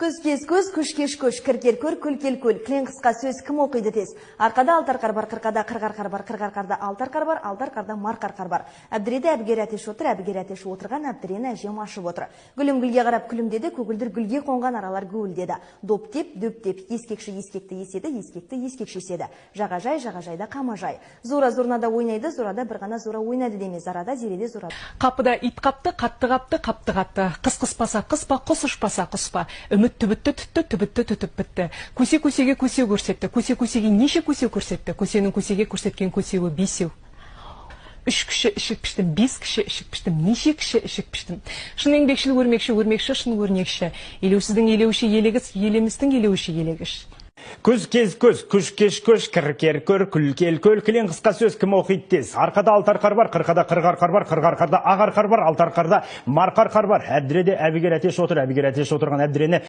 Күз кез көз, күш кеш көш, кір кел көр, күл кел көл. Кілең қысқа сөз кім оқиды тез? Арқада алты арқар бар, қырқада қырық арқар бар, қырық арқарда алты арқар бар, алты арқарда марқ арқар бар. Әбдіреде әбігер әтеш отыр, әбігер әтеш отырған Әбдірені әжем ашып отыр. Гүлім гүлге қарап күлімдеді, көгілдір гүлге қонған аралар гуілдеді. Доп деп, дөп деп, ескекші ескекті еседі, ескекті ескекші еседі. Жағажай, жағажайда қамажай. Зора зурнада ойнайды, зорада бір ғана зора ойнады деме. Зарада, зереде, зора. Қапыда ит қапты, қатты қапты, қапты қатты. Қыс қыспаса қыспа, құс ұшпаса құспа. Үміт түбітті түтті, түбітті түтіп бітті. Көсе көсеге көсеу көрсетті. Көсе көсеге неше көсеу көрсетті? Көсенің көсеге көрсеткен көсеуі бесеу. Үш кіші ішік піштім, бес кіші ішік піштім, неше кіші ішік піштім. Шын еңбекшіл өрмекші, өрмекші шын өрнекші. Елеусіздің елеуші елегіс, елемістің елеуші елегіш. Күз кез көз, күш кеш көш, кір кер көр, күл кел көл, кілең қысқа сөз кім оқиды тез. Арқада алты арқар бар, қырқада қырық арқар бар, қырық арқарда ақ арқар бар, алты арқарда марқа арқар бар. Әбдіреде әбігер әтеш отыр, әбігер әтеш отырған Әбдірені